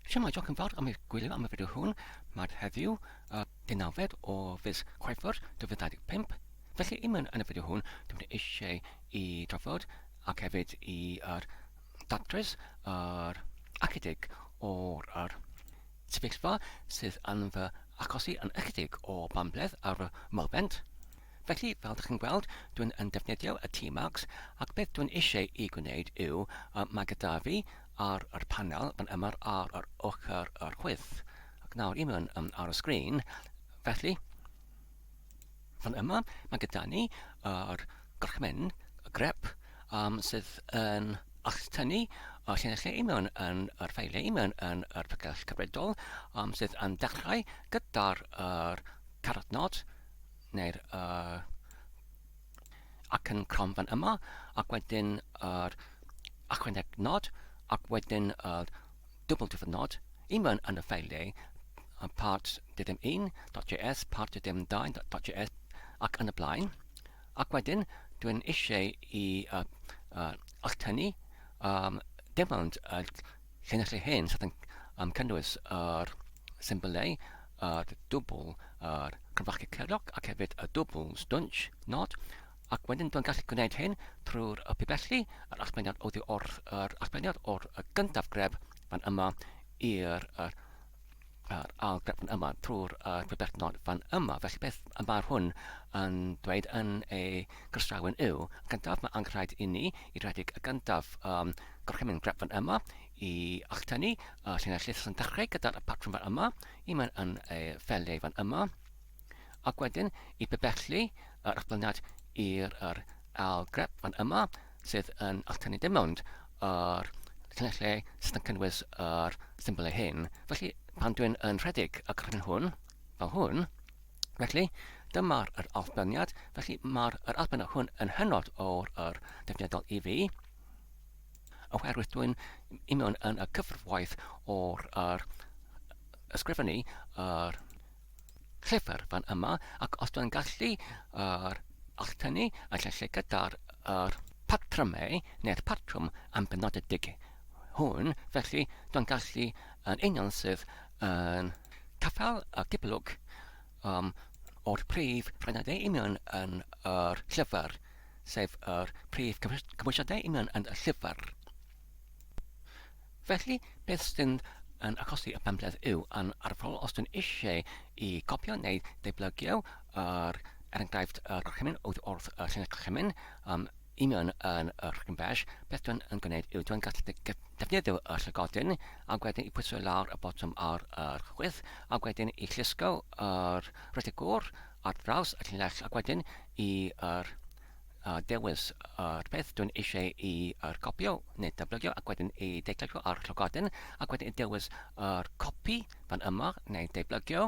Shwmae, diolch yn fawr am eich gwylio am y fideo hwn. Mae'r heddiw, y deunawfed o fis Chwefror 2025. Felly, i mewn yn y fideo hwn, dwi'n eisiau i drafod ac hefyd i yr datrys yr ychydig o'r yr sefyllfa sydd yn fy achosi yn ychydig o bambledd ar y moment. Felly, fel dych chi'n gweld, dwi'n yn defnyddio y T-Max ac beth dwi'n eisiau i gwneud yw, mae gyda fi ar yr panel fan yma ar yr ochr yr chwith. Ac nawr i mewn ar y sgrin, felly, fan yma mae gyda ni yr gorchymyn, y grep, um, sydd yn alltynnu y llinellau i mewn yn yr ffeiliau i mewn yn yr pregell cyfredol, um, sydd yn dechrau gyda'r yr caradnod neu'r uh, ac yn crom fan yma, ac wedyn yr ychwaneg nod, ac wedyn yr dwbl dyfynod, i mewn yn y ffeiliau part ddiddim 1.js, part ddiddim 2.js, ac yn y blaen. Ac wedyn, dwi'n eisiau i uh, uh, alltynnu um, dim ond y llinellau hyn sydd yn um, cynnwys yr symbylau, yr dwbl, yr cromfachu cerog ac hefyd y dwbl stwnsh nod. Ac wedyn dwi'n gallu gwneud hyn trwy'r y pibellu, yr allbeniad oddi wrth yr allbeniad o'r y gyntaf greb fan yma i'r yr, yr ail greb fan yma trwy'r y pibell nod fan yma. Felly beth y mae'r hwn yn dweud yn ei groesawyn yw, yn gyntaf mae angenrhaid i ni i redeg y gyntaf um, gorchymyn greb fan yma i alltynnu y llinell sydd yn dechrau gyda'r patrwm fan yma i mewn yn ei ffeliau fan yma ac wedyn i bibellu yr allbyniad i'r yr ail grep fan yma sydd yn alltynnu dim ond yr llinellau sydd yn cynnwys yr symbolau hyn. Felly pan dwi'n yn rhedeg y gorchymyn hwn fel hwn, felly dyma'r yr allbyniad, felly mae'r yr allbyniad hwn yn hynod o'r yr defnyddiol i fi oherwydd dwi'n i mewn yn y cyfrwaith o'r yr ysgrifennu yr llyfr fan yma, ac os dwi'n gallu yr alltynnu y llinellau gyda'r yr patrymau neu'r patrwm ambenodedig hwn, felly dwi'n gallu yn union sydd yn caffael y cipolwg um, o'r prif rhaniadau union yn yr llyfr, sef yr prif cymwysiadau union yn y llyfr. Felly, beth sy'n yn achosi y pamffled yw yn arferol os dwi'n eisiau i copio neu ddeblygio yr er enghraifft y gorchymyn oddi wrth y llinell gorchymyn um, i mewn yn y rhaglen bash, beth dwi'n yn gwneud yw dwi'n gallu defnyddio y llygodyn ac wedyn i pwyso lawr y botwm ar yr chwith ac wedyn i llusgo yr rhetegwr ar draws y llinell ac wedyn i yr a dewis yr peth dwi'n eisiau i yr copio neu dablygio ac wedyn i declio ar llygoden ac wedyn i dewis yr copi fan yma neu deblygio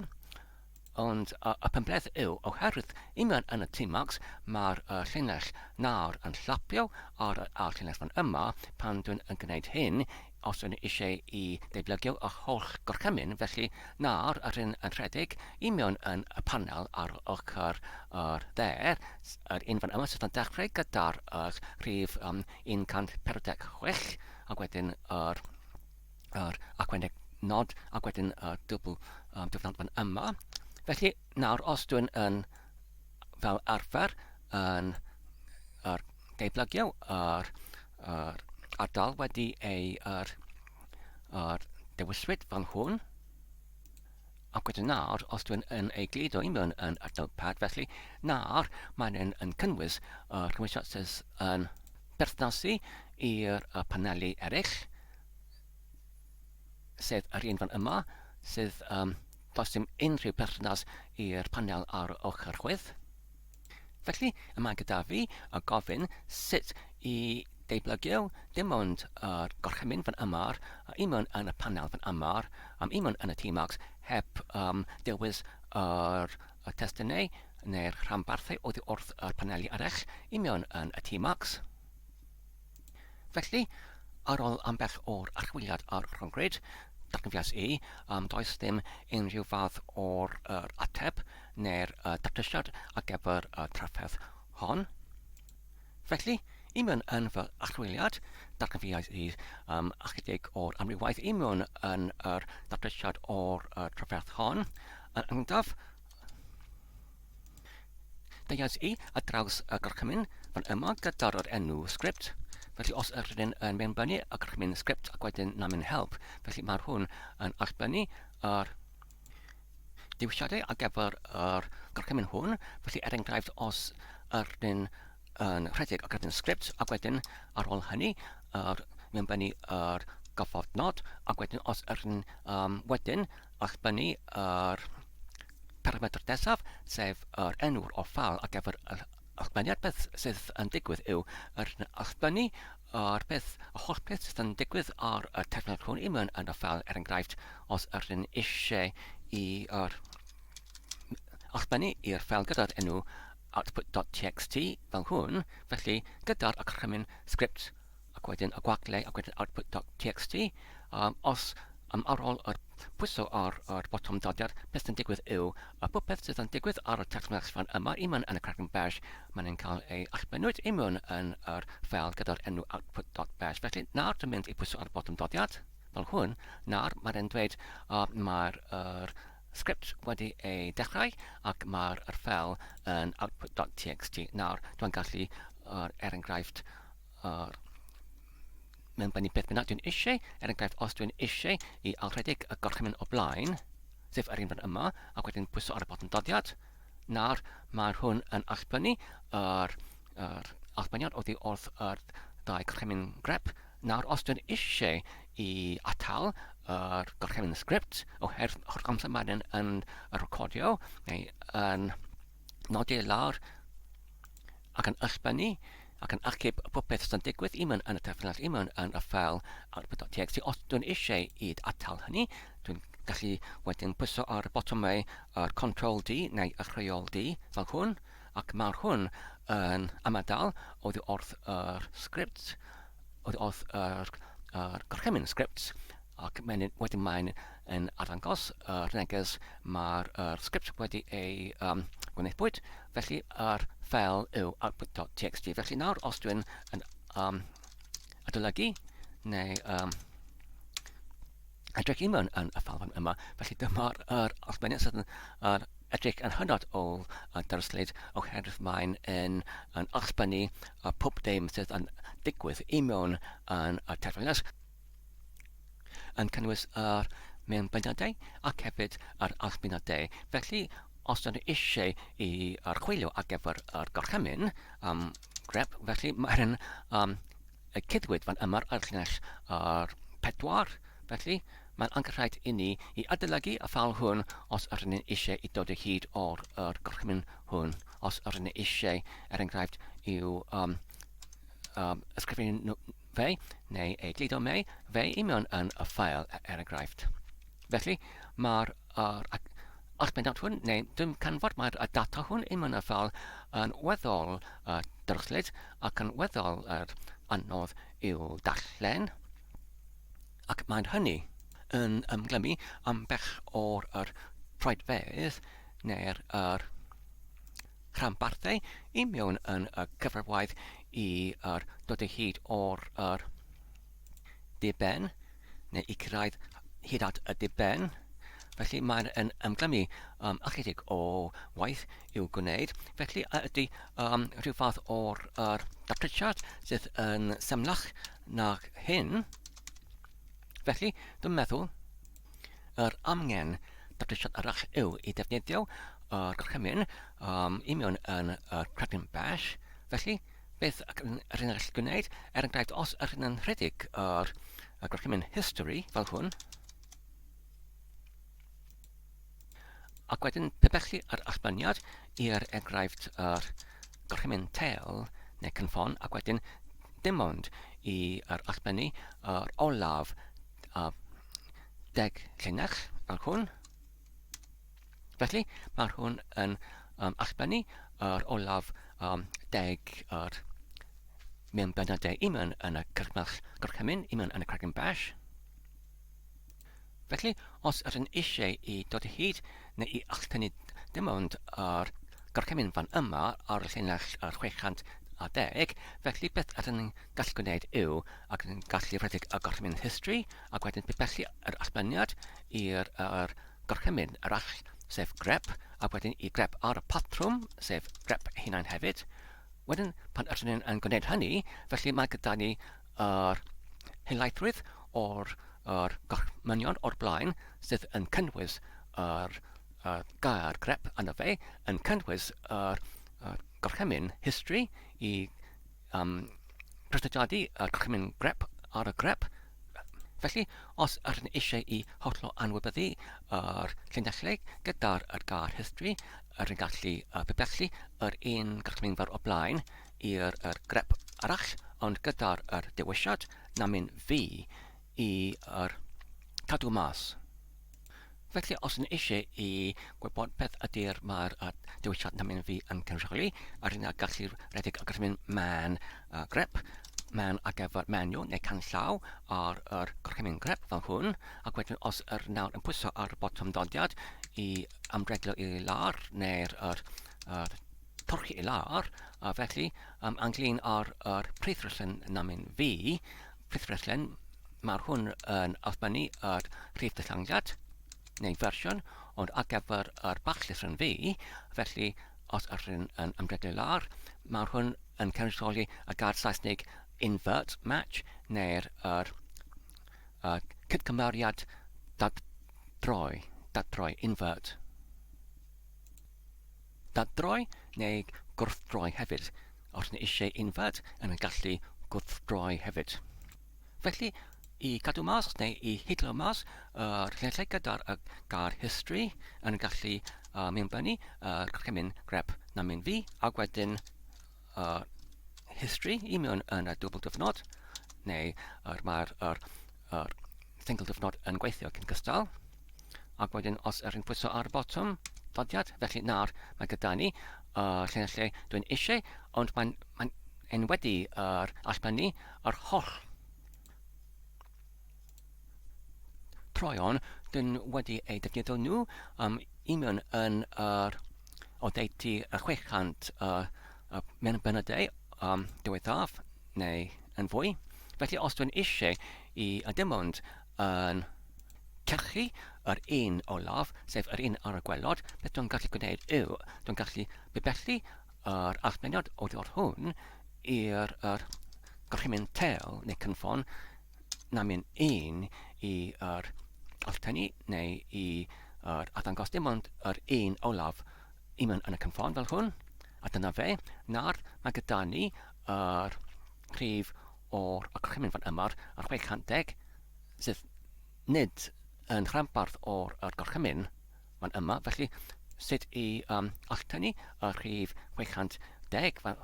ond y, y pympleth yw oherwydd i mewn yn y T-Max mae'r uh, llinell nawr yn llapio ar y ar llinell fan yma pan dwi'n yn gwneud hyn os ydyn eisiau i ddeblygio y holl gorchymyn, felly nawr yr hyn yn rhedeg i mewn yn y panel ar ochr yr dde, yr un fan yma sydd yn dechrau gyda'r yr rhif um, 146 ac wedyn yr, yr acweneg nod ac wedyn y dwbl um, dwbl fan yma. Felly nawr os dwi'n yn fel arfer yn yr deblygio yr, yr ardal wedi ei yr, yr dewiswyd fel hwn. Ac wedyn nawr, os dwi'n yn ei gludo i mewn yn y notepad, felly nawr mae'n yn, yn cynnwys yr cymwysiad sydd yn berthnasu i'r paneli eraill, sef yr un fan yma, sydd um, does dim unrhyw perthynas i'r panel ar ochr chwith. Felly, y mae gyda fi y gofyn sut i deblygio dim ond yr gorchymyn fan yma, i mewn yn y panel fan yma, am i mewn yn y T-Max, heb um, dewis yr, y testunau neu'r rhanbarthau oddi wrth y paneli eraill i mewn yn y T-Max. Felly, ar ôl ambell o'r archwiliad ar rhyngrwyd, darganfuais i, um, does dim unrhyw fath o'r er, ateb neu'r uh, datrysiad ar gyfer y trafferth hon. Felly, i mewn yn fy archwiliad, darganfuais i um, ychydig o'r amrywaith i mewn yn yr datrysiad o'r uh, trafferth hon. Yn gyntaf, deuais i ar draws y gorchymyn fan yma gyda'r enw sgript. Felly os ydyn ni'n yn mewnbynnu y gorchymyn sgript ac wedyn na mynd help, felly mae'r hwn yn allbynnu yr dewisiadau ar gyfer yr gorchymyn hwn. Felly er enghraifft os ydyn yn rhedeg y gorchymyn sgript ac wedyn ar ôl hynny yr mewnbynnu yr gofodnod ac wedyn os ydyn um, wedyn allbynnu yr parametr nesaf, sef yr enw'r o ffal ar gyfer yr allbyniad. Beth sydd yn digwydd yw yr allbynnu yr peth, y holl peth sydd yn digwydd ar y terfynol hwn i mewn yn y ffal, er enghraifft, os yr hyn eisiau i yr allbynnu i'r ffeil gyda'r enw output.txt fel hwn, felly gyda'r gorchymyn sgript ac wedyn y gwagle ac wedyn output.txt. Um, os um, ar ôl yr pwyso ar yr botwm dodiad, beth sy'n digwydd yw y popeth sydd yn digwydd ar y terfynell fan yma i mewn yn y cracking bash, mae'n yn cael ei allbennwyd i mewn yn yr ffeil gyda'r enw output.bash. Felly nawr dwi'n mynd i pwyso ar y botwm dodiad, fel hwn, nawr mae'n yn dweud uh, mae'r er, sgript wedi ei dechrau ac mae'r er ffeil yn output.txt. Nawr dwi'n gallu, er, er enghraifft, ar mewn bennu beth bynnag dwi'n eisiau, er enghraifft os dwi'n eisiau i alrhedeg y gorchymyn o blaen, sef yr un fan yma, ac wedyn pwyso ar y botwm doddiad, nawr mae'r hwn yn allbynnu yr, yr allbyniad oddi wrth yr ddau gorchymyn grep. Nawr os dwi'n eisiau i atal yr gorchymyn sgript, oherwydd o'r amser mae'n yn, yn recordio neu yn nodi lawr ac yn allbynnu ac yn achub popeth sy'n digwydd i mewn yn y terfynell i mewn yn y ffeil output.txt. Os dwi'n eisiau i atal hynny, dwi'n gallu wedyn pwyso ar y botymau yr Ctrl D neu y rheol D fel hwn, ac mae'r hwn yn ymadael oddi wrth yr sgript, oddi wrth yr, yr gorchymyn sgript, ac mae'n, wedyn mae'n yn arddangos yr neges mae'r yr sgript wedi ei um, gwneudbwyd, felly yr ffeil yw output.txt. Felly nawr os dwi'n yn um, adolygu neu um, edrych i mewn yn y ffeil yma, felly dyma'r yr allbyniad sydd yn yr edrych yn hynod o uh, dyrslyd oherwydd mae'n yn, yn allbynnu uh, pob dim sydd yn digwydd i mewn yn y terfynell. yn cynnwys yr mewnbyniadau ac hefyd yr allbyniadau. Felly, os ydyn nhw eisiau i archwilio ar gyfer yr gorchymyn um, grep, felly mae'r um, y cydwyd fan yma'r ar llinell yr pedwar, felly mae'n angenrhaid i ni i adolygu y ffal hwn os ydyn ni eisiau i dod o hyd o'r yr gorchymyn hwn, os ydyn ni eisiau, er enghraifft, i'w um, um, ysgrifennu fe, neu ei gludo mei, fe i mewn yn y ffael, e, er enghraifft. Felly, mae'r yr allbennod hwn, neu dwi'n canfod mae'r y data hwn i mewn y ffael yn weddol uh, dryslyd ac yn weddol er, anodd i'w darllen. Ac mae'n hynny yn ymglymu ambell o'r yr troedfedd neu'r yr rhanbarthau i mewn yn y cyfarwydd i yr dod o hyd o'r yr diben neu i cyrraedd hyd at y diben. Felly mae'n yn ymglymu um, ychydig o waith i'w gwneud. Felly a ydy um, rhyw fath o'r yr datrysiad sydd yn symlach nag hyn. Felly, dwi'n meddwl Yr amgen datrysiad arall yw i ddefnyddio yr gorchymyn um, i mewn yn y credyn bash. Felly, beth yr hyn gallu gwneud, er enghraifft, os yr hyn yn rhedeg yr, y gorchymyn history fel hwn, ac wedyn pebellu yr allbyniad i'r enghraifft yr gorchymyn tail neu cynffon, ac wedyn dim ond i yr allbynnu yr olaf a deg llinell fel hwn. Felly, mae'r hwn yn um, allbynnu yr olaf um, deg yr mewn benodau i mewn yn y cyrchmell gorchymyn i mewn yn y cragen bash. Felly, os ydyn eisiau i dod o hyd neu i alltynnu dim ond yr gorchymyn fan yma ar y llinell yr 600 610, felly beth ydyn ni'n gallu gwneud yw ac yn gallu rhedeg y gorchymyn history ac wedyn pibellu yr allbyniad i'r yr gorchymyn arall, sef grep, ac wedyn i grep ar y patrwm, sef grep hunain hefyd. Wedyn, pan ydyn ni'n yn gwneud hynny, felly mae gyda ni yr helaethrwydd o'r yr gorchmynion o'r blaen sydd yn cynnwys yr y gair grep yno fe, yn cynnwys yr, yr gorchymyn history i um, prystadiadu y gorchymyn grep ar y grep. Felly, os ydyn eisiau i hollol anwybyddu yr llinellau gyda'r yr gair history, ydyn gallu pibellu yr un gorchymyn fel o blaen i'r yr grep arall, ond gyda'r yr dewisiad na mynd fi i yr cadw mas. Felly, os yn eisiau i gwybod beth ydy'r mae'r dewisiad na mynd fi yn cynrychioli, ar yna gallu rhedeg y gorchymyn man grep, man ar gyfer menu neu canllaw ar yr gorchymyn grep fel hwn, ac wedyn os yr nawr yn pwyso ar y botwm dodiad i amdreglo i lawr neu'r yr, yr torchi i lawr, a felly um, anglyn ar yr prif-rhaglen na mynd fi, prif-rhaglen Mae'r hwn yn allbynnu yr rhif dehongliad, neu fersiwn, ond ar gyfer yr bachllythryn fi, felly os ydyn yn ymdrechu lawr, mae'r hwn yn cynrychioli y gair Saesneg invert match, neu'r yr, y cydgymeriad dadroi, dadroi, invert. Dadroi neu gwrthdroi hefyd. Os ni eisiau invert, yn gallu gwrthdroi hefyd. Felly, i gadw mas neu i hidlo mas yr llinellau gyda'r y gair history yn gallu uh, mewnbynnu yr gorchymyn grep na mynd fi ac wedyn uh, history i mewn yn y dwbl dyfnod neu yr, mae'r yr, yr single dyfnod yn gweithio cyn gystal ac wedyn os yr yn pwyso ar y botwm dodiad felly nawr mae gyda ni y uh, llinellau dwi'n eisiau ond mae'n mae enwedi yr allbynnu yr holl troeon dyn wedi eu defnyddio nhw um, i mewn yn yr oddeutu y 600 uh, uh, mewn benodau um, diwethaf neu yn fwy. Felly os dwi'n eisiau i a dim ond yn cyrchu yr un olaf, sef yr un ar y gwelod, beth dwi'n gallu gwneud yw, dwi'n gallu bibellu yr allmeniad oddi wrth hwn i'r yr gorchymyn tel neu cynffon namyn un i yr alltynnu neu i yr arddangos dim ond yr un olaf i mewn yn y cynffon fel hwn. A dyna fe. Nawr mae gyda ni yr rhif o'r gorchymyn fan yma, yr 610, sydd nid yn rhanbarth o'r yr gorchymyn fan yma, felly sut i um, alltynnu y rhif 610 fel,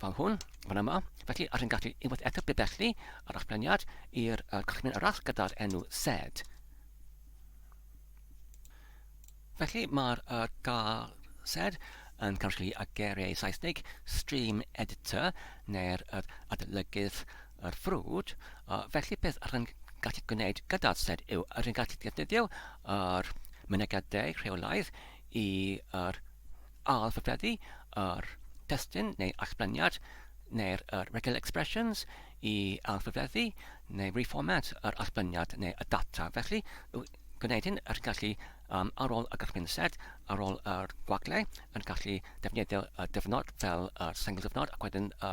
fel hwn, fan yma. Felly, ar yn gallu unwaith eto bibellu yr allbleniad i'r uh, gorchymyn arall gyda'r enw sed. Felly, mae'r uh, gair sed yn cynrychioli y geiriau Saesneg Stream Editor neu'r uh, adolygydd yr ffrwd, felly beth rydyn gallu gwneud gyda'r set yw rydyn gallu defnyddio yr mynegiadau rheolaidd i yr ail-ffurfweddu yr testun neu allbleniad neu'r yr regular expressions i ail-ffurfweddu neu reformat yr allbleniad neu y data. Felly, gwneud hyn, rydyn gallu um, ar ôl y gorchymyn set, ar ôl yr gwagle, yn gallu defnyddio y dyfnod fel y sengl dyfnod, ac wedyn y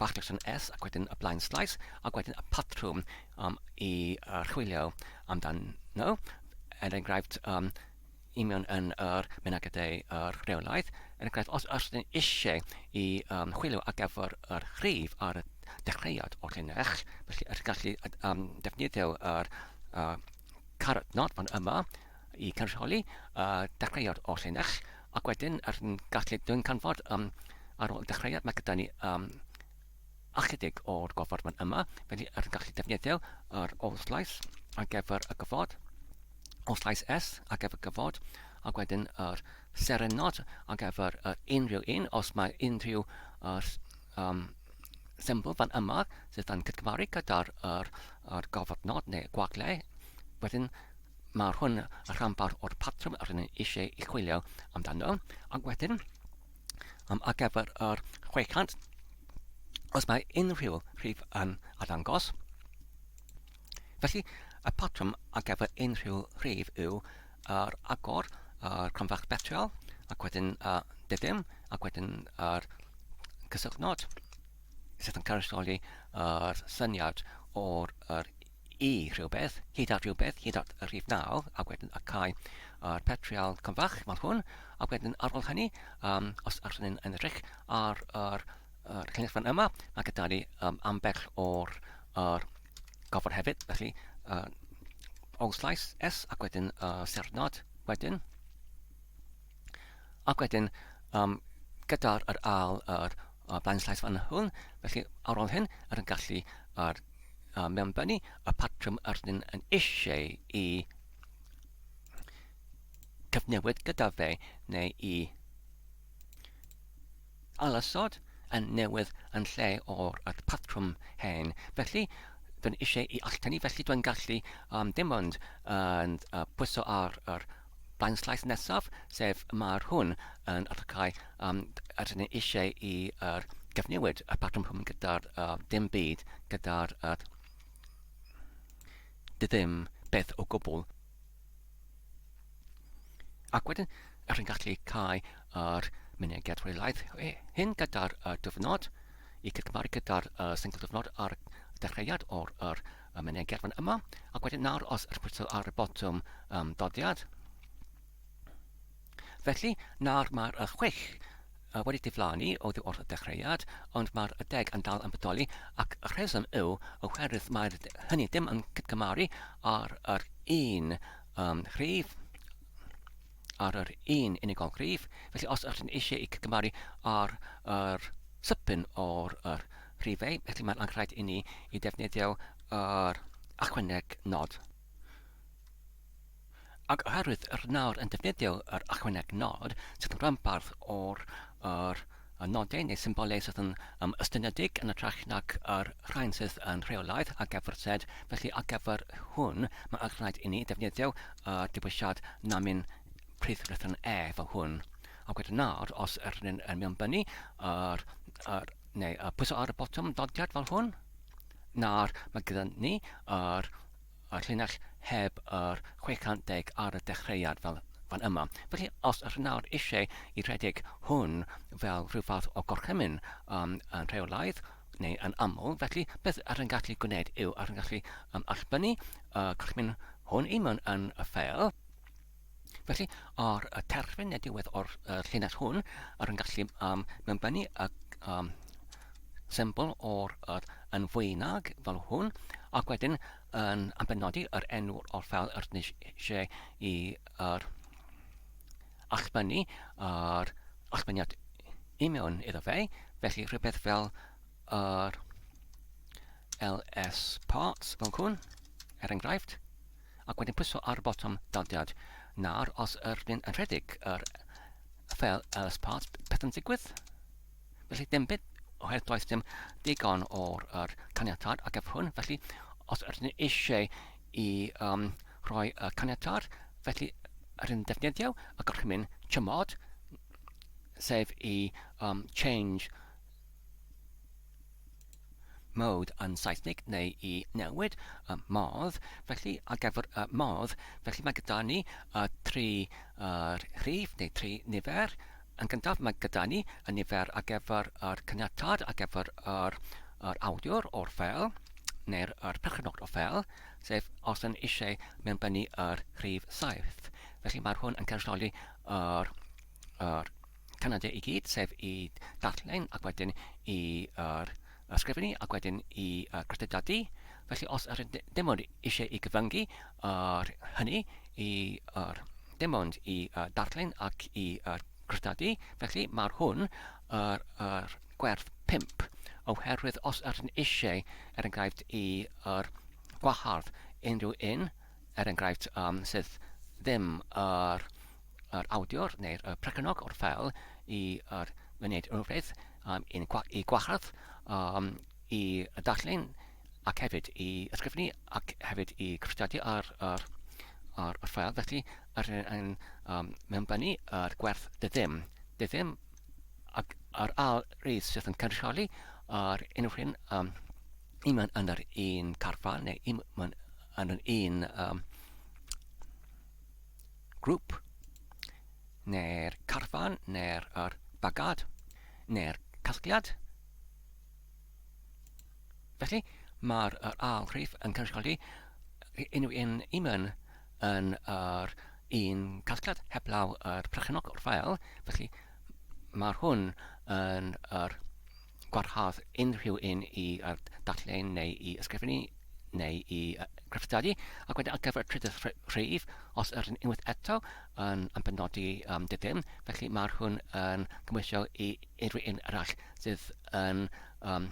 bach dros S, ac wedyn y blaen slice, ac wedyn y patrwm um, i uh, chwilio amdan nhw. Er enghraifft, um, i mewn yn yr mynagadau yr rheolaeth. Er enghraifft, os ydyn eisiau i um, chwilio ar gyfer yr rhif ar y dechreuad o'r llinell, felly ydych gallu um, defnyddio yr uh, caret nod fan yma i cynrychioli y dechreuad o'r llinell ac wedyn er yn gallu dwi'n canfod um, ar ôl dechreuad mae gyda ni um, ychydig o'r gofod fan yma felly er yn gallu defnyddio yr ôl slice ar gyfer y gofod ôl slice S ar gyfer gofod ac wedyn yr seren nod ar gyfer yr unrhyw un os mae unrhyw yr, um, symbol fan yma sydd yn cydgymaru gyda'r yr, yr gofodnod neu gwagle. Wedyn mae'r hwn y rhanbarth o'r patrwm yr ydyn eisiau i chwilio amdano. Ac wedyn, um, ar gyfer yr 600 Os mae unrhyw rhif yn arddangos, felly y patrwm ar gyfer unrhyw rhif yw yr agor, yr cronfach betrol, ac wedyn y diddim, ac wedyn yr cysylltnod, sydd yn cynrychioli yr syniad o'r yr i rhywbeth, hyd at rhywbeth, hyd at y rhif 9, ac wedyn y cau yr petrial cronfach fel hwn, ac wedyn ar ôl hynny, um, os ydyn ni'n edrych ar yr yr llinell fan yma, mae gyda ni um, ambell o'r yr gofod hefyd, felly old slice S ac wedyn sernod wedyn. Ac wedyn um, gyda'r yr ail yr blaen slice fan hwn, felly ar ôl hyn, yr yn gallu yr, mewnbynnu y patrwm yr ydyn yn eisiau i cyfnewid gyda fe neu i Alasod yn newydd yn lle o'r y patrwm hen. Felly, dwi'n eisiau i alltynnu, felly dwi'n gallu um, dim ond yn uh, pwyso ar yr blaen slaes nesaf, sef mae'r hwn yn archau um, ydyn ni eisiau i yr gyfnewid y patrwm hwn gyda'r uh, dim byd, gyda'r uh, ddim beth o gwbl. Ac wedyn, ydych chi'n gallu cau yr mynegiad rheolaidd hyn gyda'r dyfnod i cydgymaru gyda'r sengl dyfnod ar dechreuad o'r yr mynegiad fan yma. Ac wedyn nawr os ydych pwyso ar y botwm um, dodiad. Felly, nawr mae'r chwech wedi diflannu oddi wrth y dechreuad, ond mae'r deg yn dal yn bodoli, ac y rheswm yw oherwydd mae hynny ddim yn cydgymaru ar yr un um, rhif, ar yr un unigol rhif, felly os ydych chi'n eisiau i cydgymaru ar yr sypyn o'r yr rhifau, felly mae'n anrhaid i ni i defnyddio yr achwyneg nod. Ac oherwydd yr nawr yn defnyddio yr ychwaneg nod sydd yn rhanbarth o'r yr y nodau neu symbolau sydd yn um, ystynedig yn ytrach nag yr rhain sydd yn rheolaidd ar gyfer sed, felly ar gyfer hwn mae rhaid i ni defnyddio y dewisiad namyn prif lythryn E fel hwn. Ac wedyn nawr, os ydyn ni'n yn mewnbynnu yr, yr, neu y pwyso ar y botwm dodiad fel hwn, nawr mae gyda ni yr y llinell heb yr 610 ar y dechreuad fel fan yma. Felly, os ydych nawr eisiau i rhedeg hwn fel rhyw fath o gorchymyn um, yn rheolaidd neu yn aml, felly beth ydych yn gallu gwneud yw ydych yn gallu um, allbynnu y gorchymyn hwn i mewn yn y ffeil. Felly, ar y terfyn neu diwedd o'r uh, llinell hwn, yr yn gallu um, mewnbynnu y um, symbol o'r uh, yn fwy nag fel hwn, ac wedyn yn ambenodi yr enw o'r ffeil yr eisiau i yr allbynnu yr allbyniad i mewn iddo fe, felly rhywbeth fel yr ls parts fel hwn, er enghraifft. ac wedyn pwyso ar y botwm daliad. Nawr, os yr dyn yn rhedeg yr ffeil ls parts, beth yn digwydd? Felly dim byd, oherwydd does dim digon o'r er caniatâd ar gyfer hwn. Felly, os ydyn ni eisiau i um, rhoi y caniatâd, felly ydyn ni'n defnyddio y gorchymyn chmod, sef i um, change mode yn Saesneg neu i newid y modd. Felly, ar gyfer y modd, felly mae gyda ni y tri yr rhif neu tri nifer. Yn gyntaf, mae gyda ni y nifer ar gyfer yr caniatâd ar gyfer yr, yr awdur o'r ffeil neu'r yr perchennog o'r ffeil, sef os yn eisiau mewnbynnu yr rhif 7. Felly mae'r hwn yn cynrychioli yr, yr Canada i gyd, sef i darllen ac wedyn i yr ysgrifennu ac wedyn i uh, gradedadu. Felly os yr dim ond eisiau i gyfyngu yr hynny i yr dim ond i uh, darllen ac i uh, gradadu, felly mae'r hwn yr, yr gwerth 5 oherwydd os yr eisiau er enghraifft i yr gwahardd unrhyw un er enghraifft um, sydd ddim yr yr awdur neu'r y perchennog o'r ffeil i yr wneud rhywbeth um, i'n gwa, i gwahardd um, i darllen ac hefyd i ysgrifennu ac hefyd i cysylltu ar yr, ar y ffeil. Felly, yr yn um, mewnbynnu yr gwerth dy ddim. Dy ddim ac yr ail rhif sydd yn cynrychioli yr unrhyw un um, i mewn yn yr un carfan neu i mewn yn yr un um, grŵp neu'r carfan neu'r yr bagad neu'r casgliad. Felly, mae'r yr ail rhif yn cynrychioli unrhyw un i mewn yn yr un casgliad heblaw yr perchennog o'r ffael, felly mae'r hwn yn yr gwarhad unrhyw un i darllen neu i ysgrifennu neu i grefftadu, ac wedyn ar gyfer y trydydd rhif, os yr unwaith eto yn benodi um, dydyn, felly mae'r hwn yn gymwysio i unrhyw un arall sydd yn um,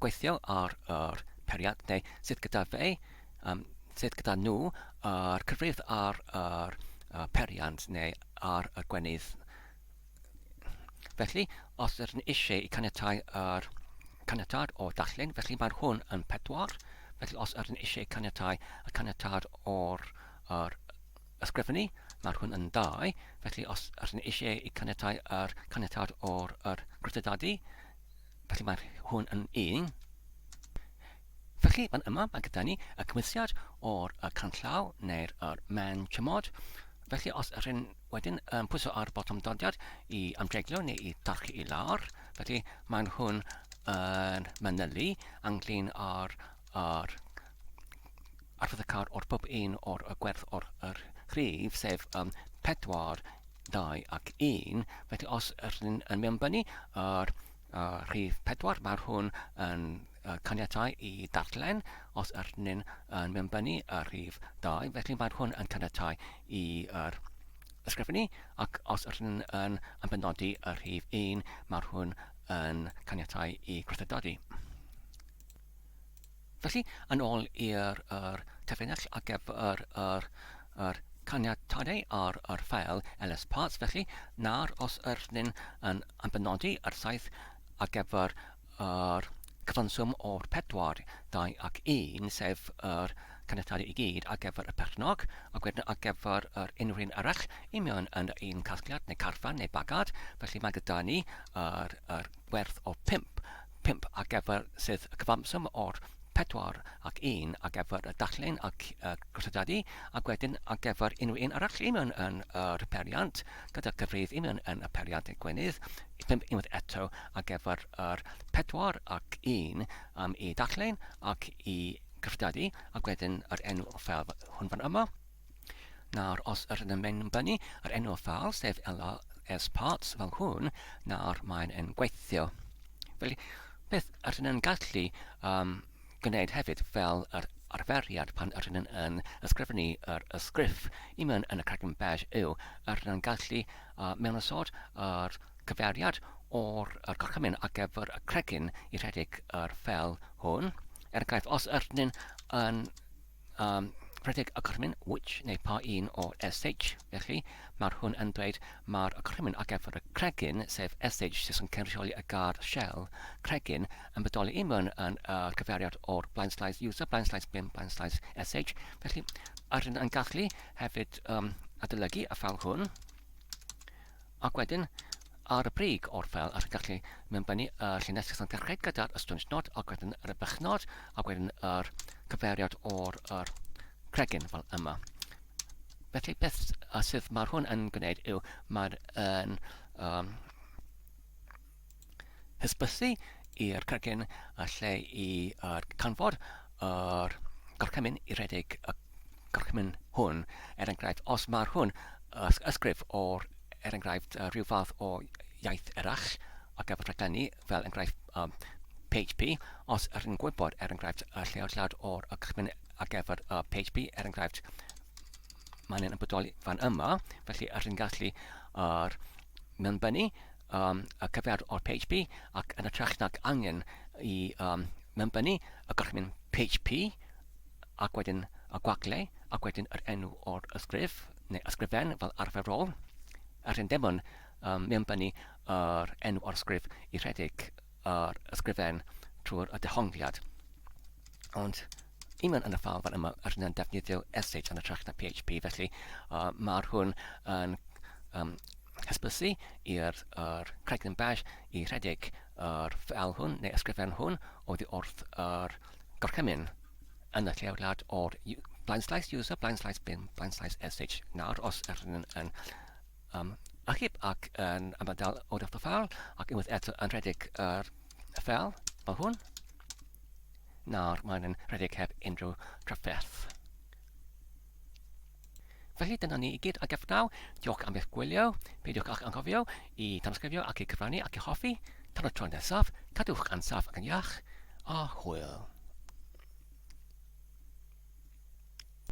gweithio ar yr periad neu sydd gyda fe, um, sydd gyda nhw yr cyfrif ar yr uh, periant neu ar y gwenydd. Felly, os ydyn ni eisiau i caniatau yr caniatâd o darllen, felly mae'r hwn yn pedwar. Felly, os ydyn ni eisiau caniatau y caniatâd o'r yr ysgrifennu, mae'r hwn yn dau. Felly, os ydyn ni eisiau i caniatau yr caniatâd o'r yr grytadadu, felly mae'r hwn yn un. Felly, fan yma mae gyda ni y cymwysiad o'r y canllaw neu'r yr man chymod. Felly, os ydych chi'n wedyn yn pwyso ar botwm dodiad i amdreglo neu i darchu i lawr, felly mae'n hwn yn manylu ynglyn â'r yr arwyddocâd o'r bob un o'r y gwerth o'r yr rhif, sef um, 4, 2 ac 1. Felly os ydych chi'n yn mewnbynnu yr rhif 4, mae'r hwn yn caniatáu i darllen os ydyn ni'n yn mewnbynnu y rhif 2, felly mae'r hwn yn caniatáu i yr ysgrifennu, ac os ydyn ni'n yn ymbenodi y rhif 1, mae'r hwn yn caniatáu i gwrthydodi. Felly, yn ôl i'r yr terfynell ar gyfer yr, yr caniatadau ar yr ffeil ls parts, felly, nawr os ydyn ni'n yn ymbenodi yr saith ar gyfer yr cyfanswm o'r 4, 2 ac 1, sef yr caniatadau i gyd ar gyfer y perchnog, ac wedyn ar gyfer yr unrhyw un arall i mewn yn yr un casgliad neu carfan neu bagad, felly mae gyda ni yr, yr gwerth o 5, 5 ar gyfer sydd y cyfanswm o'r 4 ac 1 ar gyfer y darllen ac y gosodadu, ac wedyn ar gyfer unrhyw un arall i mewn yn yr periant, gyda cyfrif i mewn yn y periant y gwenydd, 5 unwaith eto ar gyfer yr 4 ac 1 um, i darllen ac i gosodadu, ac wedyn yr enw o ffeil hwn fan yma. Nawr, os yr ydym yn mewnbynnu yr enw ffeil, sef LRS parts fel hwn, nawr mae'n yn gweithio. Felly, beth ydyn yn gallu um, gwneud hefyd fel yr arferiad pan ydyn yn, yn ysgrifennu yr ysgrif i mewn yn y cragen bash yw ydyn yn gallu uh, mewnosod yr cyfeiriad o'r yr gorchymyn ar gyfer y cregyn i rhedeg yr ffeil hwn. Er enghraifft, os ydyn yn um, rhedeg y gorchymyn which neu pa un o sh, felly mae'r hwn yn dweud mae'r gorchymyn ar gyfer y cregyn, sef sh sydd yn cynrychioli y gair shell, cregyn, yn bodoli i mewn yn y cyfeiriad o'r blaen slaes user, blaen slaes bin, blaen slaes sh. Felly, rydyn yn gallu hefyd um, adolygu y ffeil hwn. Ac wedyn, ar y brig o'r ffeil, allwch gallu mewnbynnu y llinell sydd yn dechrau gyda'r ystwynsnod ac wedyn yr ebychnod ac wedyn yr cyfeiriad o'r yr cregyn fel yma. Felly beth sydd mae'r hwn yn gwneud yw mae'r yn um, hysbysu i'r cregyn y lle i yr canfod yr gorchymyn i redeg y gorchymyn hwn. Er enghraifft, os mae'r hwn ysgrif o'r, er enghraifft, rhyw fath o iaith eraill ar gyfer rhaglenni, fel enghraifft um, PHP, os ydych chi'n gwybod, er enghraifft, y lleoliad o'r gorchymyn ar gyfer uh, PHP, er enghraifft, mae'n yn bodoli fan yma, felly ydych chi'n gallu yr mewnbynnu um, y cyfeiriad o'r PHP ac yn ytrach nag angen i um, mewnbynnu y gorchymyn PHP ac wedyn y gwagle ac wedyn yr enw o'r ysgrif neu ysgrifen fel arferol a rhyn dim ond um, mewnbynnu yr enw o'r ysgrif i rhedeg yr ysgrifen trwy'r y dehongliad. Ond i mewn yn y ffal fan yma, yr hyn yn defnyddio sh yn ytrach na PHP, felly uh, mae'r hwn yn um, hysbysu i'r yr cregyn bash i rhedeg yr ffeil hwn neu ysgrifen hwn oddi wrth yr gorchymyn yn y lleoliad o'r blaenslaes user, blaenslaes bin, blaenslaes sh. Nawr, os ydyn yn, yn um, achub ac yn ymadael oddi wrth y ffeil ac unwaith eto yn rhedeg yr ffeil fel hwn, nawr mae'n yn rhedeg heb unrhyw trafferth. Felly dyna ni i gyd ar gyfer nawr. Diolch am eich gwylio. Peidiwch ag anghofio i tanysgrifio ac i cyfrannu ac i hoffi. Tan y tro nesaf, cadwch yn saff ac yn iach, a hwyl.